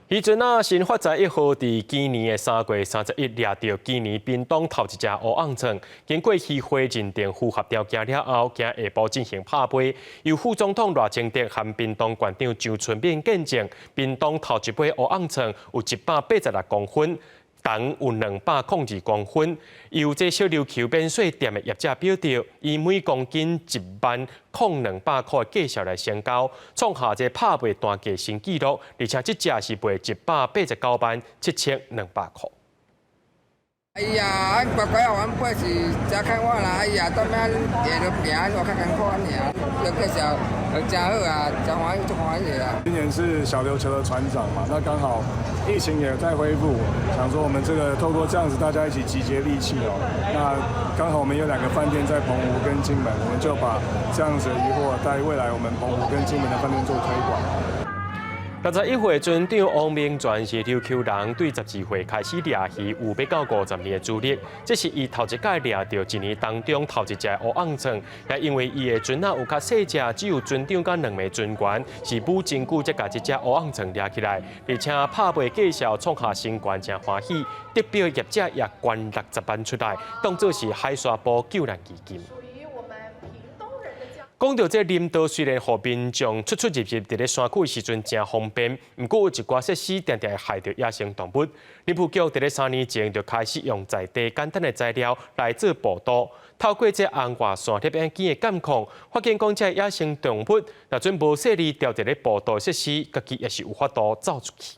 彼陣仔，新發財一號佇今年的3月31掠著今年屏東頭一隻烏甕創，經過漁會認定符合條件了後，今下晡進行拍賣。由副總統賴清德和屏東縣長張春敏見證，屏東頭一尾烏甕創有186公分，重有202公分。由這小琉球免稅店的業者表示，以每公斤10,200塊價數來成交，創下這拍賣單價新紀錄，而且這隻是賣189萬7200塊。哎呀，阮乖乖啊，阮八是食較晚啦。哎呀，踮遐下落行，我較艱苦按呢，就介紹真好啊，真歡喜，足歡喜的啦。今年是小琉球的船長嘛，那剛好疫情也在恢復，想說我們這個透過這樣子大家一起集結力氣哦，那剛好我們有兩個飯店在澎湖跟金門，我們就把這樣子的漁獲在未來我們澎湖跟金門的飯店做推廣。61歲船長王明全是琉球人，對12歲開始掠魚，有欲到50年的資歷。這是伊頭一擺掠著一年當中頭一隻烏甕蛏，也因為伊的船仔有較細隻，只有船長佮兩名船員是無真久才共這隻烏甕蛏掠起來，而且拍賣價數創下新高，誠歡喜。得標業者也捐60萬出來，當作是海沙埔救難基金。講著這林道雖然予民眾出出入入佇咧山區的時陣誠方便，毋過有一寡設施定定會害著野生動物。林務局佇咧3年前就開始用在地簡單的材料來做步道，透過這紅外線攝影機的監控，發現講這野生動物若準無細膩牢佇咧步道設施，家己也是有法度走出去。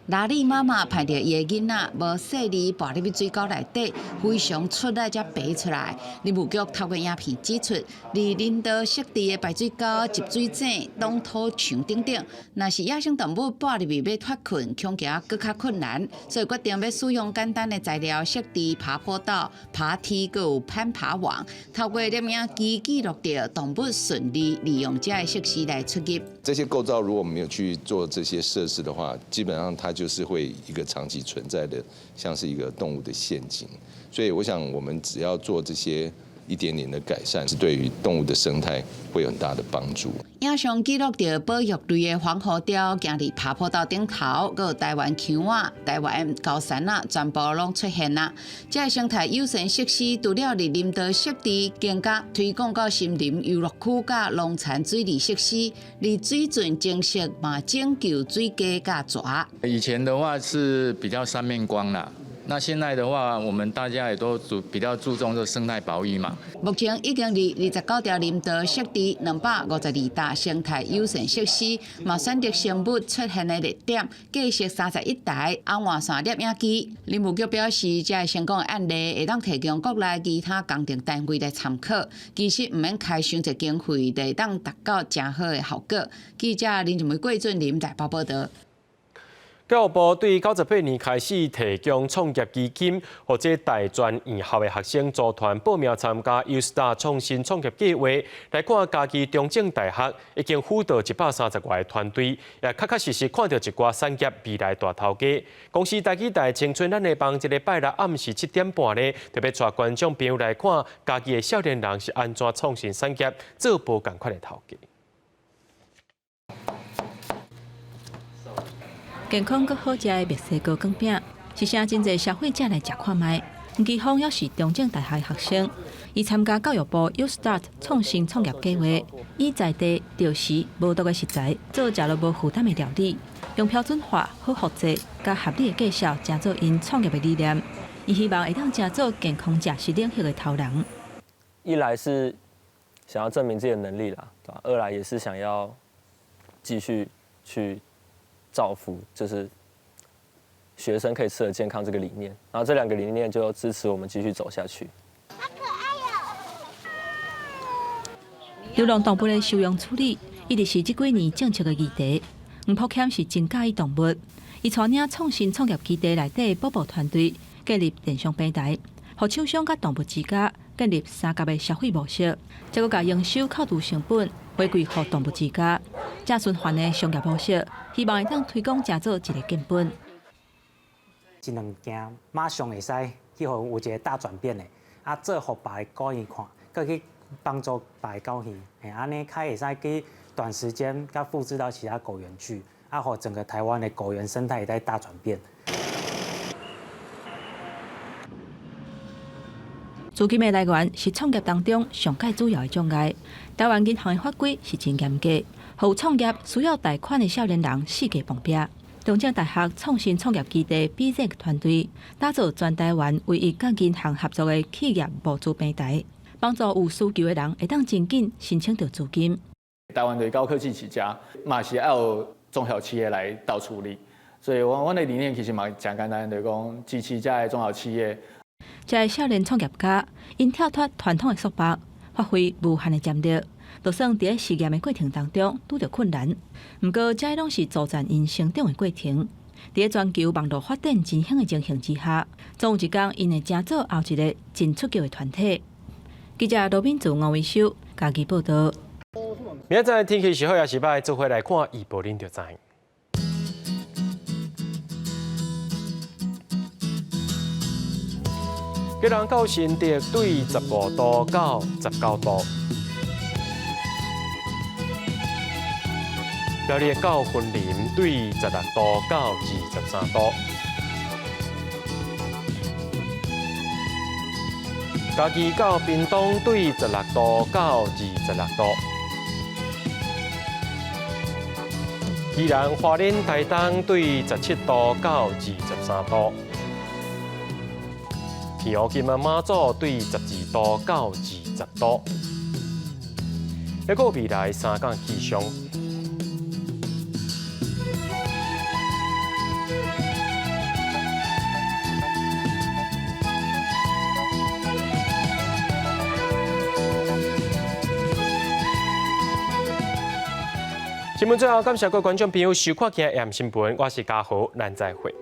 拉里媽媽盼著伊的囡仔無細膩跋入去水溝內底，非常出力才爬出來。林務局透過影片指出，佇林道設置的排水溝、集水井、擋土牆等等，若是野生動物跋入去欲脫困，恐驚閣較困難，所以決定欲使用簡單的材料設置爬坡道、爬梯，閣有攀爬網，透過攝影機記錄著動物順利利用這个設施來出入。這些構造如果沒有去做這些設施的話，基本上它就是會一個長期存在的，像是一個動物的陷阱。所以我想，我們只要做這些一點點的改善，是對於動物的生態會有很大的幫助。影像記錄著保育類的黃鬍鵰，行佇爬坡道頂頭，閣有台灣鶯仔、台灣高山鶩，全部攏出現啦。這个生態友善設施，除了佇林道設置，更加推廣到森林遊樂區佮農田水利設施，佇水圳增設嘛拯救水雞佮蛇。以前的話是比較三面光啦。那現在的話，我們大家也都注比較注重這生態保育嘛。目前已經佇29條林道設置252搭生態友善設施，嘛選擇生物出現的熱點，架設31台紅外線攝影機。林務局表示，這个成功的案例會當提供國內其他工程單位來參考。其實毋免開傷濟經費，就會當達到誠好的效果。記者林靜梅、郭俊林台北報導。教育部對98年開始提供創業基金，予這大專院校的學生組團報名參加 YouStart 創新創業計劃。來看嘉義中正大學已經輔導130外個團隊，也確確實實看著一寡產業未來大頭家。公視台語台青春咱的夢，這禮拜六暗時7點半呢，特別帶觀眾朋友來看嘉義的少年人是按怎創新產業，做無仝款的頭家。健康閣好食的墨西哥卷餅，是啥真濟消費者來食看覓。吳基峰也是中正大學學生，伊參加教育部 YouStart 創新創業計劃，以在地著時無毒的食材做食落無負擔的料理，用標準化、好複製、佮合理的介紹，成做𪜶創業的理念。伊希望會當成做健康食食領域的頭人。一來是想要證明自己的能力啦，對吧？二來也是想要繼續去造福，就是學生可以吃得健康這個理念，然後這兩個理念就支持我們繼續走下去。好可愛喲！流浪動物的收容處理，一直是這幾年政策的議題。吳福謙是真佮意動物，伊帶領創新創業基地內底寶寶團隊建立電商平台，予廠商佮動物之家建立三合的消費模式，再閣共營收扣除成本回饋予動物之家，這循環的商業模式，希望會當推廣成做一个根本。這兩件馬上會使去予有一个大轉變的，啊，做予別个狗園看，閣去幫助別个狗園，嘿，按呢較會使去短時間佮複製到其他狗園去，啊，予整個台灣的狗園生態會使大轉變。資金的來源是創業當中上蓋主要的障礙。台灣銀行的法規是真嚴格，予創業需要貸款的少年人四界碰壁。中正大學創新創業基地 BZEC 團隊打造全台灣唯一佮銀行合作的企業募資平台，幫助有需求的人會當真緊申請著資金。台灣的高科技起家，嘛是愛有中小企業來鬥處理。所以，阮的理念其實嘛誠簡單，就是講支持遮的中小企業。這个少年創業家，𪜶跳脫傳統的束縛，發揮無限的潛力。就算佇咧實驗的過程當中拄著困難，毋過這攏是助陣𪜶成長的過程。佇咧全球網路發展真興的情形之下，總有一工𪜶會成做後一个真出格的團體。記者羅敏祖、吳維修家己報道。明仔載天氣是好抑是䆀，做伙來看預報，恁就知。基隆到新竹對15度到19度，苗栗到雲林對16度到23度，嘉義到屏東對16度到26度，宜蘭花蓮台東對17度到23度。澎湖金門馬祖對12度到20度，抑閣未來三工氣象。新聞最後，感謝各位觀眾朋友收看今日的新聞，我是嘉豪，咱再會。